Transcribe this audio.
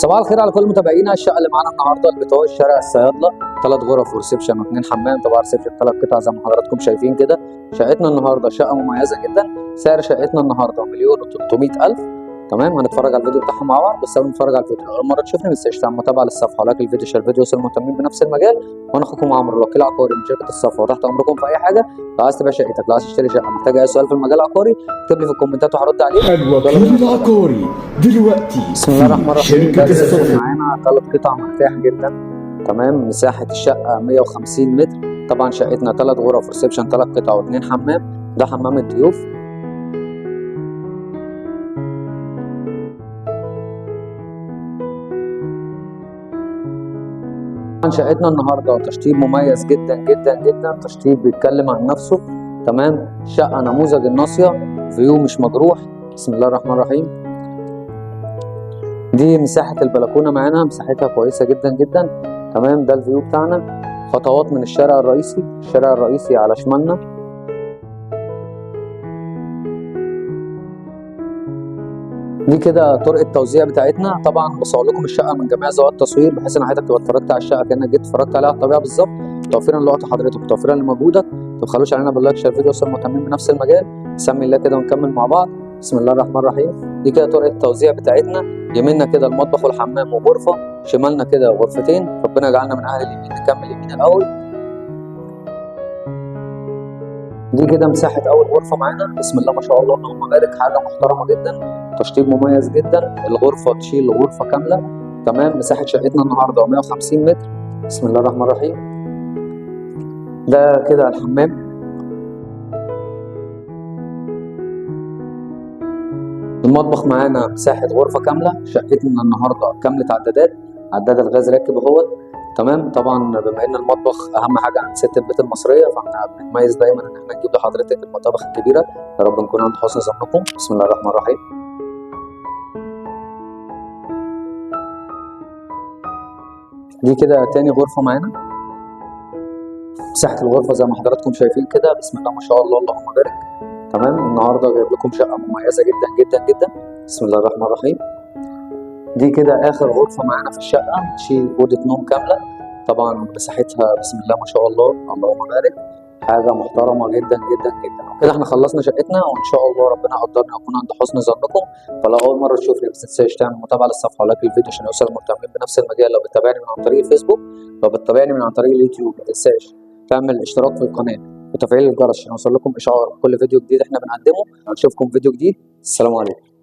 صباح الخير على كل متابعينا. الشقة اللي معانا النهارده البيطاوي شارع الصيادله، 3 غرف و reception و2 حمام، طبعا reception 3 قطع زي ما حضراتكم شايفين كده. شقتنا النهارده شقه مميزة جدا، سعر شقتنا النهارده 1,300,000. تمام، هنتفرج على الفيديو بتاعهم مع بعض، بس قبل ما نتفرج على الفيديو اول مرة تشوفني ما تنساش تعمل متابعه للصفحه و like الفيديو share الفيديو يوصل المهتمين بنفس المجال. وانا اخوكم عمرو الوكيل العقاري من شركة الصفوة، وتحت امركم في اي حاجة. لو عايز تبيع شقتك، لو عايز تشتري شقه، محتاج اي سؤال في المجال العقاري اكتب لي في الكومنتات وهرد عليك. الوكيل العقاري دلوقتي بسم الله الرحمن في الرحيم. شركة الصفوة. معانا 3 قطع مرتاح جدا. تمام، مساحة الشقة 150 متر. طبعا شقتنا 3 غرف reception 3 قطع و2 حمام. ده حمام الضيوف. شقتنا النهارده تشطيب مميز جدا جدا جدا، تشطيب بيتكلم عن نفسه. تمام، شقه نموذج الناصية، view مش مجروح. بسم الله الرحمن الرحيم. دي مساحة البلكونه معانا، مساحتها كويسة جدا جدا. تمام، ده ال view بتاعنا. خطوات من الشارع الرئيسي، الشارع الرئيسي على شمالنا. دي كده طرق التوزيع بتاعتنا. طبعا بصور لكم الشقة من جميع زوايا التصوير، بحيث ان حضرتك تبقى اتفرجت على الشقة كانك جيت اتفرجت عليها على الطبيعة بالظبط. توفيرا لوقت حضرتك وتوفيرا لمجهودك، ما تبخلوش علينا بال like share الفيديو يوصل المهتمين بنفس المجال. سمي الله كده ونكمل مع بعض. بسم الله الرحمن الرحيم. دي كده طرق التوزيع بتاعتنا. يميننا كده المطبخ والحمام وغرفه، شمالنا كده غرفتين. ربنا يجعلنا من اهل اليمين. نكمل يمين الاول. دي كده مساحة اول غرفة معانا. بسم الله ما شاء الله اللهم بارك، حاجة محترمه جدا، تشطيب مميز جدا. الغرفة تشيل غرفة كاملة. تمام، مساحة شقتنا النهارده 150 متر. بسم الله الرحمن الرحيم. ده كده الحمام. المطبخ معانا مساحة غرفة كاملة. شقتنا النهارده كاملة عدادات، عداد الغاز راكب اهوت. تمام، طبعا بما ان المطبخ اهم حاجة عند ست البيت المصرية، فاحنا بنتميز دايما ان احنا نجيب لحضرتك المطابخ الكبيرة. يا رب نكون عند حسن ظنكم. بسم الله الرحمن الرحيم. دي كده تاني غرفة معانا. مساحة الغرفة زي ما حضراتكم شايفين كده، بسم الله ما شاء الله اللهم بارك. تمام، النهارده جايب لكم شقه مميزة جدا جدا جدا. بسم الله الرحمن الرحيم. دي كده اخر غرفة معانا في الشقة، تشيل اوضة نوم كاملة. طبعا مساحتها بسم الله ما شاء الله اللهم بارك، حاجة محترمه جدا جدا جدا. كده احنا خلصنا شقتنا، وان شاء الله ربنا قدرنا اكون عند حسن ظنكم. فلو اول مرة تشوفني ما تنساش تعمل متابعه للصفحه و like الفيديو عشان يوصل المهتمين بنفس المجال. لو بتتابعني من عن طريق الفيسبوك، لو بتتابعني من عن طريق اليوتيوب، ما تنساش تعمل اشتراك في القناة وتفعيل الجرس عشان يوصل لكم اشعار بكل فيديو جديد احنا بنقدمه. نشوفكم فيديو جديد. السلام عليكم.